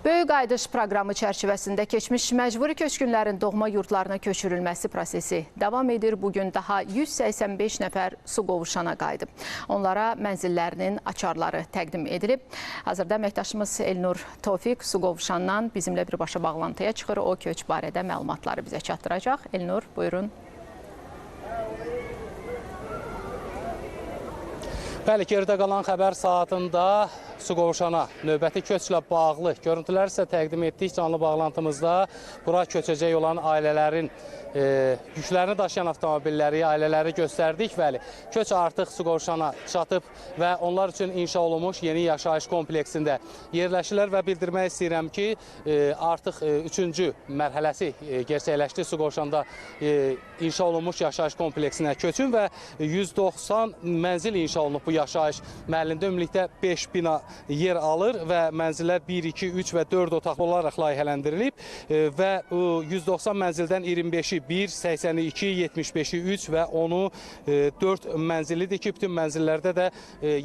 Böyük Qayıdış proqramı çərçivəsində keçmiş məcburi köçkünlərin doğma yurdlarına köçürülməsi prosesi davam edir. Bugün daha 185 nəfər Suqovuşana qayıdıb. Onlara mənzillərinin açarları təqdim edilib. Hazırda əməkdaşımız Elnur Tofiq Suqovuşandan bizimlə birbaşa bağlantıya çıxır. O köç barədə məlumatları bizə çatdıracaq. Elnur, buyurun. Bəli, geridə qalan xəbər saatında Suqovuşana növbəti köçlə bağlı görüntülər isə təqdim etdik canlı bağlantımızda. Bura köçəcək olan ailələrin yüklərini daşıyan avtomobilləri, ailələri göstərdik. Bəli, köç artıq Suqovuşana çatıb və onlar üçün inşa olunmuş yeni yaşayış kompleksində yerləşirlər və bildirmək istəyirəm ki, artıq üçüncü mərhələsi gerçəkləşdi Suqovuşanda inşa olunmuş yaşayış kompleksinə köçün və 190 mənzil inşa olunub bu yaşayış məhəllində. Ümumilikdə 5 bina yer alır və mənzillər 1, 2, 3 və 4 otaqlı olaraq layihələndirilib və 190 mənzildən 25-i 1, 82, 75-i 3 və 10-u 4 mənzillidir ki, bütün mənzillərdə də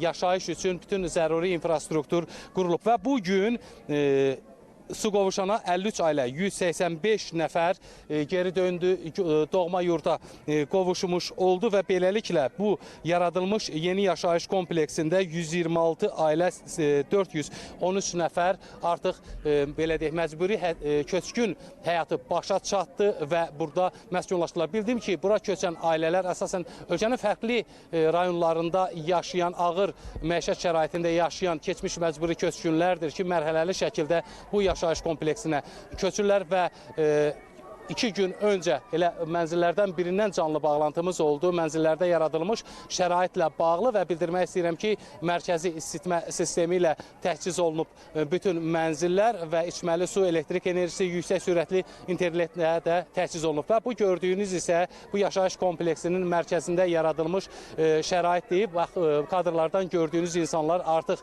yaşayış üçün bütün zəruri infrastruktur qurulub və bugün Suqovuşana 53 ailə, 185 nəfər geri döndü, doğma yurda qovuşmuş oldu və beləliklə bu yaradılmış yeni yaşayış kompleksində 126 ailə, 413 nəfər artıq belə deyək, məcburi köçkün həyatı başa çatdı və burada məskunlaşdılar. Bildim ki, bura köçən ailələr əsasən ölkənin fərqli rayonlarında yaşayan, ağır məişət şəraitində yaşayan keçmiş məcburi köçkünlərdir ki, mərhələli şəkildə bu yaşayış kompleksinə köçürlər və 2 gün öncə elə mənzillərdən birindən canlı bağlantımız oldu. Mənzillərdə yaradılmış şəraitlə bağlı və bildirmək istəyirəm ki, mərkəzi isitmə sistemi ilə təchiz olunub bütün mənzillər və içməli su, elektrik enerjisi, yüksək sürətli internetlə də təchiz olunub. Və bu gördüyünüz isə bu yaşayış kompleksinin mərkəzində yaradılmış şəraitdir. Bax, kadrlardan gördüyünüz insanlar artıq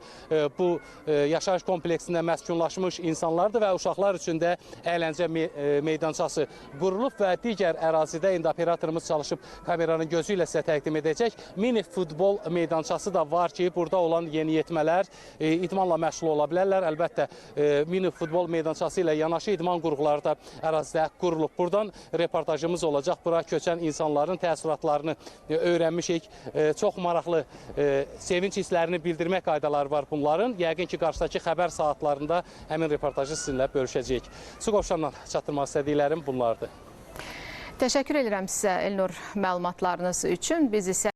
bu yaşayış kompleksində məskunlaşmış insanlardır və uşaqlar üçün də əyləncə meydançası qurulub və digər ərazidə indi operatorumuz çalışıb kameranın gözü ilə sizə təqdim edəcək. Mini futbol meydançası da var ki, burada olan yeniyetmələr idmanla məşğul ola bilərlər. Əlbəttə, mini futbol meydançası ilə yanaşı idman qurğuları da ərazidə qurulub. Buradan reportajımız olacaq. Bura köçən insanların təəssüratlarını öyrənmişik. Çox maraqlı sevinç hisslərini bildirmək qaydaları var bunların. Yəqin ki, qarşıdakı xəbər saatlarında həmin reportajı sizinlə bölüşəcəyik. Suqovuşandan çatdırmaq istədiklərim bunlardır. Təşəkkür edirəm sizə, Elnur, məlumatlarınız üçün. Biz isə